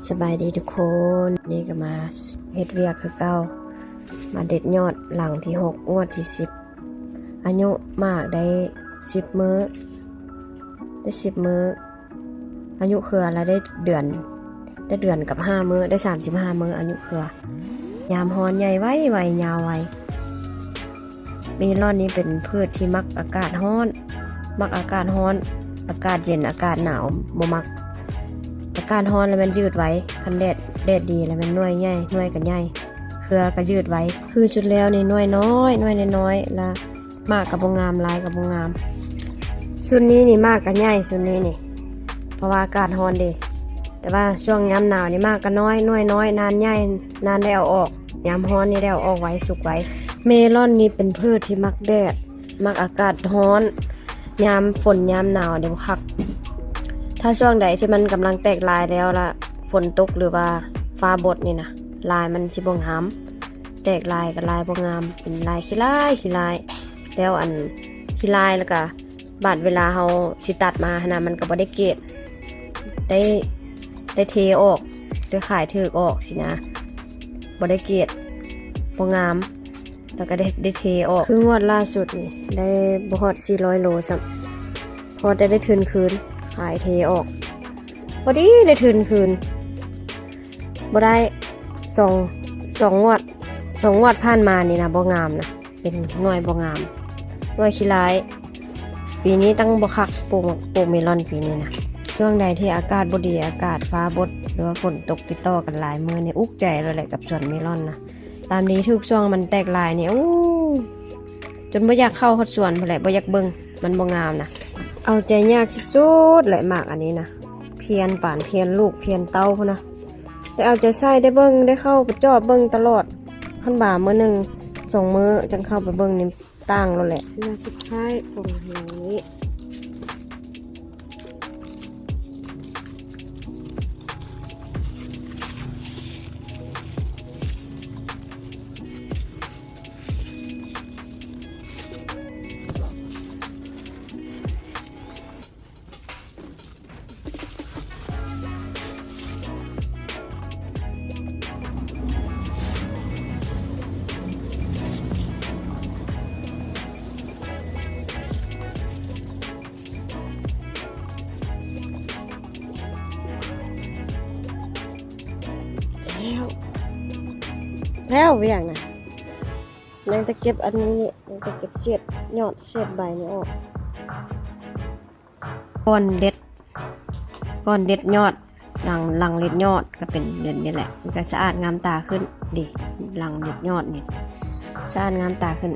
ສະບາຍດີທຸກຄົນ, ນີ້ກໍມາເຮັດວຽກຄືເກົ່າ, ມາເດັດຍອດຫຼັງທີຫົກ ງວດທີສິບ. ອາຍຸໝາກໄດ້ສິບມື້, ໄດ້ສິບມື້. ອາຍຸເຄືອລະໄດ້ເດືອນ, ໄດ້ເດືອນກັບຫ້າມື້, ໄດ້ສາມສິບຫ້າມື້ອາຍຸເຄືອ. ຍາມຮ້ອນໃຫຍ່ໄວໆ ຍາວໄວ. ເມລອນນີ້ເປັນພືດທີ່ມັກອາກາດຮ້ອນ, ມັກອາກາດຮ້ອນ, ອາກາດເຢັນ, ອາກາດໜາວບໍ່ມັກ. ອາກາດຮ້ອນລະແມ່ນຍືດໄວ, ຄັນແດດ, ແດດດີລະແມ່ນໜ່ວຍໃຫຍ່, ໜ່ວຍກໍໃຫຍ່, ເຄືອກໍຍືດໄວ. ຄືຊຸດແລ້ວນີ້ໜ່ວຍນ້ອຍ, ໜ່ວຍນ້ອຍໆ ລະ ໝາກກໍບໍ່ງາມ, ລາຍກໍບໍ່ງາມ. ຊຸດນີ້ນີ້ໝາກກໍໃຫຍ່, ຊຸດນີ້ນີ້ ເພາະວ່າອາກາດຮ້ອນເດ້. ແຕ່ວ່າຊ່ວງຍາມໜາວນີ້ໝາກກໍນ້ອຍ, ໜ່ວຍນ້ອຍ, ນານໃຫຍ່, ນານໄດ້ເອົາອອກ, ຍາມຮ້ອນນີ້ໄດ້ເອົາອອກໄວ, ສຸກໄວ. ເມລອນນີ້ເປັນພືດທີ່ມັກແດດ, ມັກອາກາດຮ້ອນ, ຍາມຝົນຍາມໜາວນີ້ບໍ່ຄັກ. ຖ້າຊ່ວງໃດທີ່ມັນກຳລັງແຕກລາຍແລ້ວລະ ຝົນຕົກ ຫຼືວ່າຟ້າບົດນີ້ນະ, ລາຍມັນຊິບໍ່ງາມ. ແຕກລາຍກໍລາຍບໍ່ງາມ, ເປັນລາຍຂີ້ລາຍ, ຂີ້ລາຍ. ແລ້ວອັນຂີ້ລາຍ ແລ້ວກໍບາດເວລາເຮົາຊິຕັດມາຫັ້ນນະ ມັນກໍບໍ່ໄດ້ເກດ, ໄດ້, ໄດ້ເທອອກ, ໄດ້ຂາຍຖືກອອກຊີ້ນະ, ບໍ່ໄດ້ເກດ, ບໍ່ງາມ, ແລ້ວກໍໄດ້, ໄດ້ເທອອກ. ຄືງວດລ່າສຸດນີ້ໄດ້ບໍ່ຮອດສີ່ຮ້ອຍໂລຊ້ຳ, ພໍແຕ່ໄດ້ທຶນຄືນ, ຂາຍເທອອກ. ພໍດີໄດ້ທຶນຄືນ, ບໍ່ໄດ້ ສອງ, ສອງງວດ, ສອງງວດຜ່ານມານີ້ນະ ບໍ່ງາມນະ, ເປັນໜ່ວຍບໍ່ງາມ, ໜ່ວຍຂີ້ລາຍ. ປີນີ້ຕັ້ງບໍ່ຄັກ, ປູກ, ປູກເມລອນປີນີ້ນະ. ຊ່ວງໃດທີ່ອາກາດບໍ່ດີ, ອາກາດຟ້າບົດ ຫຼືວ່າຝົນຕົກຕິດຕໍ່ກັນຫຼາຍມື້ນີ້ ອຸກໃຈໂລດແຫຼະກັບສວນເມລອນນະ. ຕາມດີຖືກຊ່ວງມັນແຕກລາຍນີ້ ໂອ້ ຈົນບໍ່ຢາກເຂົ້າຮອດສວນພຸ້ນແຫຼະ, ບໍ່ຢາກເບິ່ງ, ມັນບໍ່ງາມນະ. ເອົາໃຈຍາກສຸດໆແຫຼະໝາກອັນນີ້ນະ, ພຽນປານພຽນລູກພຽນເຕົ້າພຸ້ນນະ. ໄດ້ເອົາໃຈໃສ່, ໄດ້ເບິ່ງ, ໄດ້ເຂົ້າໄປຈອບເບິ່ງຕະຫຼອດ. ຄັນບາມື້ໜຶ່ງສອງມື້ຈັ່ງເຂົ້າໄປເບິ່ງນີ້ຕ່າງໂລດແຫຼະ. ເທື່ອສຸດທ້າຍຂອງຫຼັງນີ້. ແລ້ວ ແລ້ວວຽກນະ. ຍັງແຕ່ເກັບອັນນີ້, ຍັງແຕ່ເກັບເສດຍອດເສດໃບນີ້ອອກ. ກ່ອນເດັດ, ກ່ອນເດັດຍອດ, ຫຼັງ, ຫຼັງເດັດຍອດກໍເປັນແບບນີ້ແຫຼະ, ມັນກໍສະອາດງາມຕາຂຶ້ນເດ້. ຫຼັງເດັດຍອດນີ້ສະອາດງາມຕາຂຶ້ນ.